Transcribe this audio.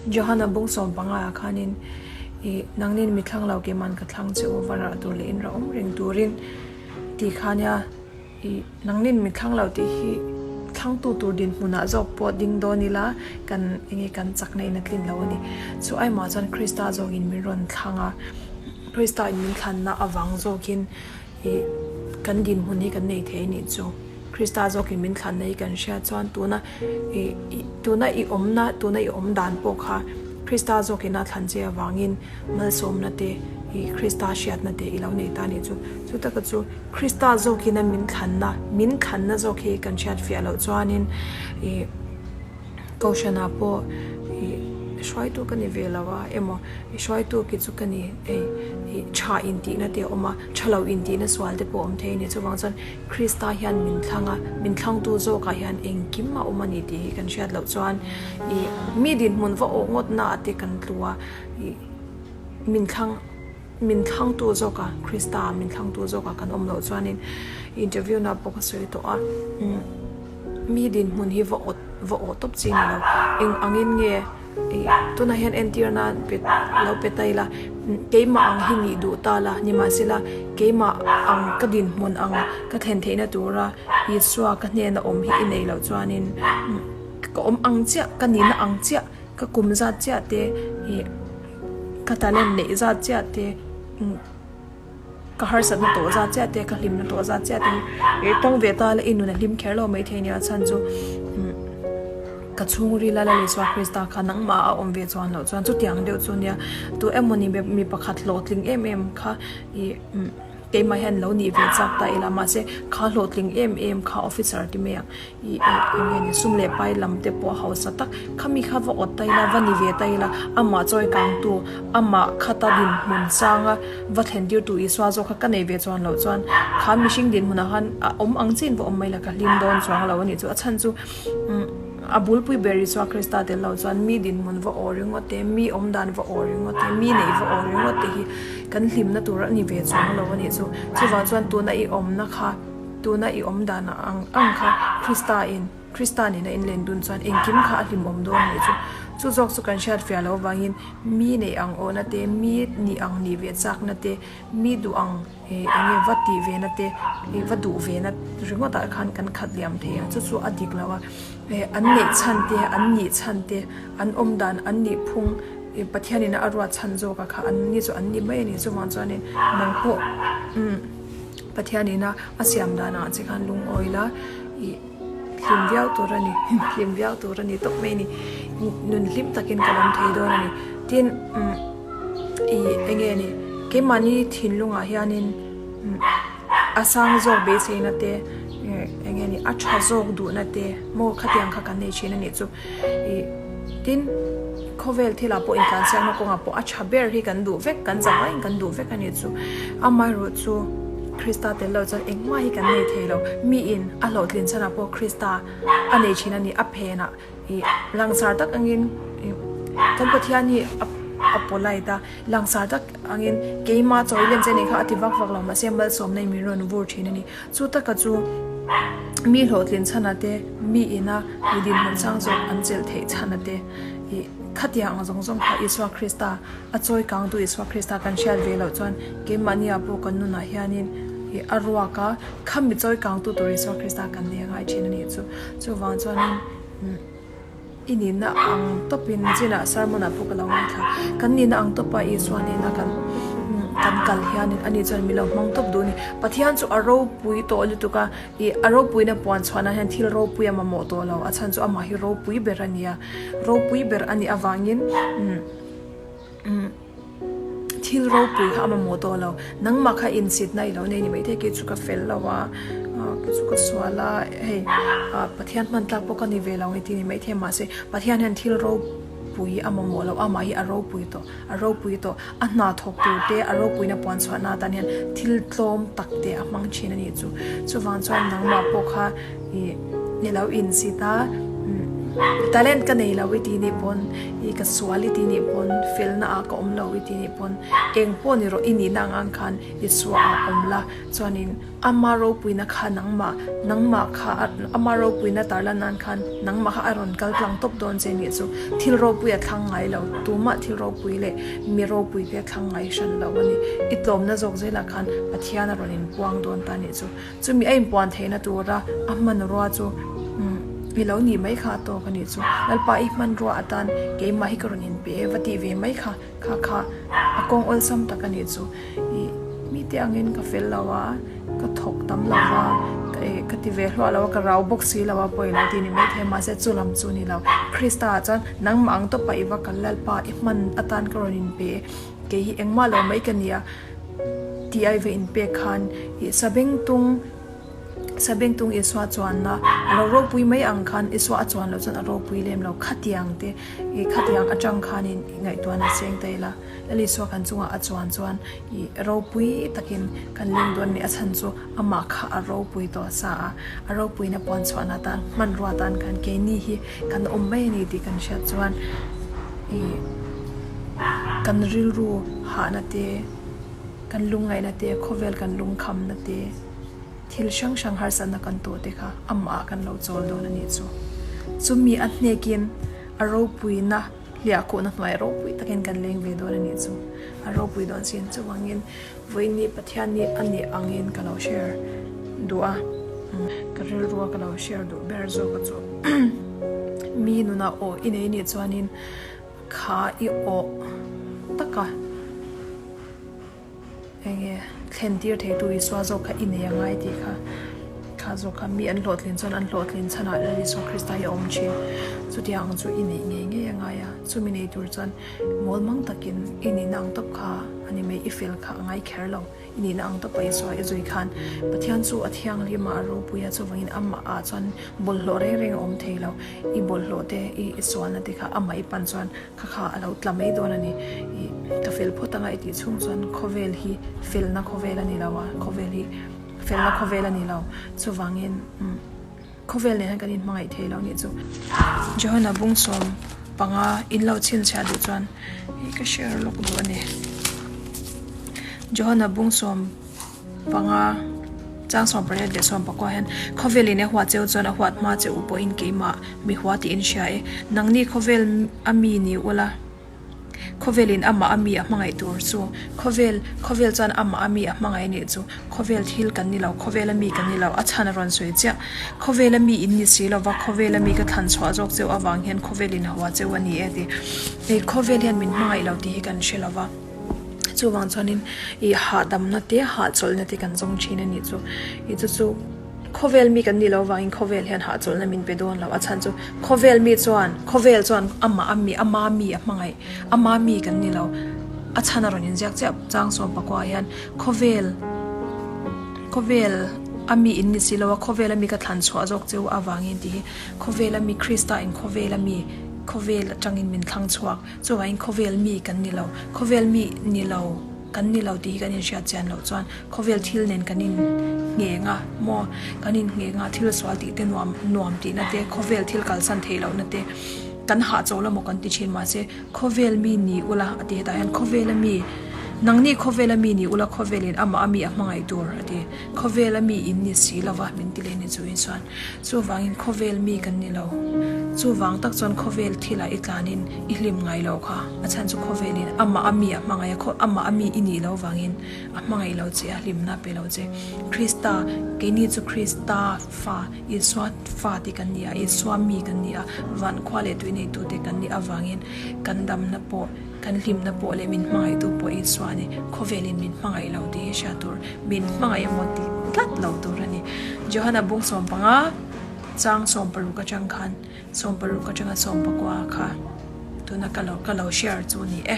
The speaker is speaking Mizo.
Johana bung 15 ah khanin i nangnin mi thlang lo keman ka thlang che u va rah tur leh in rah awm reng turin tih kha nia i nangnin mi thlang lo tih hi thlangtu tur dinhmunah zawk pawh ding dawn ila kan enge kan chakna in a tlin lo a ni. Chu aimah chuan Krista zawkin min rawn thlang a, Krista in min thlanna avang zawkin i kan dinhmun hi kan nei thei a nih chu. Krista zawkin min thlanna hi kan hria chuan tuna i tuna i awmna tuna i awm dan pawh kha Krista zawkin a thlan che avangin malsawmna te i Krista hriatna te i lo nei ta a nih chu. Chu taka chu Krista zawkin a min thlanna min thlanna zawk hi kan hriat fiah loh chuanin i Kohhranah pawh ih hruaitu ka ni ve lo a emaw i hruaitu khi chu ka ni hei ih tha intihna te a awm a, tha lo intihna sual te pawh a awm thei a ni. Chuvang chuan Krista hian min thlang a, min thlangtu zawkah hian engkim a awm a ni tih hi kan hriat loh chuan ih mi dinhmun va awh ngawtna ah te kan tlu a, ih min thlang min thlangtu zawkah Krista min thlangtu zawkah kan awm loh chuanin interview na pawh ka sawi tawh a. Mi dinhmun hi va awt va awh tawp chi ni lo. Eng angin nge ih tunah hian entir nan pe lo pe ta ila keimah ang hi nih duh ta la nimahsela keimah ang ka dinhmun ang ka thlen theihna tura Isua ka hnena awm hi i neih loh chuanin ka awm ang chiah ka nihna ang chiah ka kum zat chiah te ih ka talent neih zat chiah te. Ka harsatna tawh zat chiah te, ka hlimna tawh zat chiah te hi tawng ve ta la i nun a hlim kher lo maithei nia chhan chu ka chhungril a la Isua Krista kha nangmah a awm ve chuan loh chuan chutiang deuh chu nia tu emawni mi pakhat hlawhtling em em kha ih keimah hian lo nih ve chak ta ila mahse kha hlawhtling em em kha officer ti mai ang. Ih eh eng nge ni sum leh pai lam te pawh a hausa tak khami kha va awt ta ila va ni ve ta ila amah chawi kang tu amah khata dinhmun sanga va thlen tir tu Isua zawk kha ka nei ve chuan loh chuan kha mihring dinhmunah khan a awm ang chiin va awm mai la ka hlim dawn chuang lo a nih chu a chhan chu umm a bulpui ber Isua Krista tel lo chuan mi dinhmun va aw ringawt te mi awm dan va aw ringawt te mi neih va aw ringawt te hi kan hlimna tur a ni ve chuang lo a nih chu chuvang chuan tuna i awmna kha. Tuna i awm dan ang ang kha Krista in, Krista nena in len dun chuan engkim kha a hlimawm dawn anih chu. Chu zawk chu kan hriat fiah loh avangin mi neih ang awhna te, mi nih ang nih ve chakna te, mi duh ang eng nge va tih ve na te, va duh ve na ringawt ah khan kan khat liam thei a, chu chu a dik lo a. An neih chhan te, an nih chhan te, an awm dan, an nih phung Pathian in a ruat chhan zawk a kha an ni chu an ni mai a ni. Chuvang chuanin nang pawh umm. Pathian ina a siam danah che khan lungawi la ih hlim viau tur a ni hlim viau tur a ni tawp mai a ni nun hlim takin ka awm thei dawn a ni tin umm ih eng nge ni keimahni thinlungah hianin umm a sang zawk beiseina te eng nge ni a tha zawk duhna te maw khatiang kha kan nei thin a nih chu. Ih tin khawvel thilah pawh intlansiakna kawngah pawh a tha ber hi kan duh vek kan zavaiin kan duh vek a nih chu amaherawh chu Krista tel lo chuan engmah hi kan nei thei lo miin a hlawhtlin chhanah pawh Krista a nei thin a ni a phenah ih langsar tak angin ih kan Pathian hi a a polite a langsar tak angin keimah chawi len che nih kha a ti vak vak lo mahse malsawmna in min rawn vur thin a ni. Chu taka chu mi hlawhtlin chhana te, mi ina mi dinhmun sang zawk an chelh theih chhana te ih khatiang ang zawng zawng kha Isua Krista a chawi kangtu Isua Krista kan hriat ve loh chuan keimahnia pawh kan nunah hianin ih a ruak a, kha mi chawi kangtu tur Isua Krista kan nei a ngai thin a nih chu. Chuvang chuanin umm i nihna ang tawpin chinah sermon ah pawh ka lo ngaithla kan nihna ang tawpa Isua nena kan kan kal hianin ani chuan mi lo hmang tawp duh a ni Pathian chu a ropui tawh lutuk a ih a ropuina puan chhuahna hian thil ropui a mamawh tawh lo a chhan chu amah hi ropui ber a ni a ropui ber a nih avangin umm umm thil ropui kha a mamawh tawh lo nangmah kha insitna i lo nei ni maithei kei chu ka fel lo a ah kei chu ka sual a hei ah Pathian hman tlak pawh ka ni ve lo engtin ni maithei mahse Pathian hian thil ropui a mamawh lo amah hi a ropui tawh a ropui tawh a hna thawk tur te a ropuina puan chhuahna atan hian thil tlawm tak te a hmang thin a nih chu chuvang chuan nangmah pawh kha ih i lo insit a. Talent ka nei lo i ti nih pawn, i ka sual i ti nih pawn, felna ah ka awm lo i ti nih pawn, eng pawh ni rawh i nihna ang ang khan Isua ah awm la, chuanin ama ropuina kha nangmah, nangmah kha ama ropuina tarlan nan khan nangmah kha a rawn kal tlang tawp dawn che nih chu. Thil ropui a thlang ngai lo, tumah thil ropui leh mi ropui te a thlang ngai hran lo a ni. I tlawmna zawk zelah khan Pathian a rawn inpuang dawn ta nih chu. Chumi a inpuan theihna tura a hmanrua chu i lo nih mai kha a tawk a nih chu. Lalpa i hmanrua atan keimah hi ka rawn inpe e va tih ve mai kha kha kha a kawng awlsam tak a nih chu. Ih mite angin ka fel lo a, ka thawk tam lo va, ka eh ka ti ve hluah lo a, ka rau bawk si lo a pawi lo tih ni maithei a mahse chu lam chu a ni lo. Krista ah chuan nangmah ang tawpah i va kal Lalpa i hman atan ka rawn inpe e, kei hi engmah lo mai ka ni a. Tih ai ve inpek khan ih Sabengtung Sabengtung Isua chuanna a lo ropui mai ang khan Isua a chuan loh chuan a ropui lem lo khatiang te ih khatiang atang khanin ngaihtuahna cheng ta ila Lal Isua kan chungah a chuan chuan ih ropui takin kan leng dawn a ni a chhan chu amah kha a ropui tawh sa a a ropuina puan chhuahna tan hmanrua tan khan keini hi kan awm mai a ni tih kan hriat chuan ih kan rilru hahna te kan lungngaihna te khawvel kan lungkhamna te thil hrang hrang harsatna kan tawh te kha amah ah kan lo chawl dawn a nih chu. Chumi a hnekin a ropuina hliahkhuhna hnuai ropui takin kan leng ve dawn a nih chu. A ropui dawn sin chuvangin vawiin ni Pathian ni a nih angin ka lo share duh a, ka rilrua ka lo share duh ber zawk a chu mi nunah aw i nei nih chuanin Kha i awh taka enge thlen tir thei tu Isua zawk kha i nei a ngai tih kha kha zawk kha mi an hlawhtlin chuan an hlawhtlin chhanah Lal Isua Krista hi a awm thin. Chutiang ang chu i neih ngei ngei a ngai a, chumi nei tur chuan mawl mang takin i nihna ang tawp kha a ni mai, i fel kha a ngai kher lo. I nihna ang tawpa Isua i zui khan Pathian chu a thianghlim a, a ropui a, chuvangin amah ah chuan bawlhhlawh reng reng a awm thei lo. I bawlhhlawh te, i sualna te kha amah i pan chuan kha kha a lo tla mai dawn a ni. I ka fel phawt anga i tih chhung chuan khawvel hi felna khawvel a ni lo a, khawvel hi felna khawvel a ni lo. Chuvangin khawvel nen hian kan inhmangaih thei lo nih chu. Johana bung 15 in lo chhinchhiah duh chuan hei ka share lawk duh a ni. Johana bung 15 chang 18 leh 19 hian khawvel in a huat cheu chuan a huat hma che u pawhin keimah mi hua tih in hria e. Nangni khawvel a mi ni ula. Khawvelin amah a mi a hmangaih tur chu khawvel, khawvel chuan amah a mi a hmangaih nih chu khawvel thil kan ni lo, khawvela mi kan ni lo, a chhan a rawn sawi chiah. Khawvela mi in ni si lova, khawvela mi ka thlan chhuah zawk cheu avang hian khawvelin hawa cheu a ni e ti. Hei khawvel hian min hmangaih lo tih hi kan hre lova, chuvang chuanin ih hahdamna te hahchawlhna te kan zawng thin a nih chu. Ih chu chu. Khawvel mi kan nih loh vangin khawvel hian hahchawlhna min pe dawn lo. A chhan chu khawvel mi chuan, khawvel chuan amah a mi, ama mi a hmangaih, ama mi kan ni lo. A chhan a rawn inziak chiah chang 19 hian khawvel, khawvel a mi in ni si lo a, khawvel a mi ka thlan chhuah zawk che u avangin tih hi khawvel a mi Krista in khawvel a mi, khawvel atangin min thlang chhuak. Chuvangin khawvel mi kan ni lo, khawvel mi ni lo. Kan ni lo tih hi kan inhriat chian loh chuan khawvel thil nen kan inngheng a maw? Kan inngheng a, thil sual tih te nuam nuam tihna te, khawvel thil kalsan theih lohna te kan hahchawl a maw kan ti thin mahse khawvel mi ni ula a ti hetah hian khawvela mi nangni khawvela mi ni ula khawvelin amah a mi a hmangaih tur a ti. Khawvela mi in ni si lova min ti leh ni chu insuan. Chuvangin khawvel mi kan ni lo. Chuvang tak chuan khawvel thilah i tlanin i hlim ngai lo kha. A chhan chu khawvelin amah a mi a hmangaih a, amah a mi i nih lo vangin a hmangaih lo che, a hlimna a pe lo che. Krista, keini chu Krista fa, Isua fa te kan ni a, Isua mi kan ni a, van khua leh tui neitute kan nih avangin kan damna pawh, kan hlimna pawh leh min hmangaihtu pawh Isua a ni. Khawvelin min hmangaih lo tih hi hriat tur. Min hmangaih emaw tih tlat lo tur a ni. Johana bung 15 chang 16 atang khan 16 atanga 19 kha tuna ka lo ka lo share chu a ni e.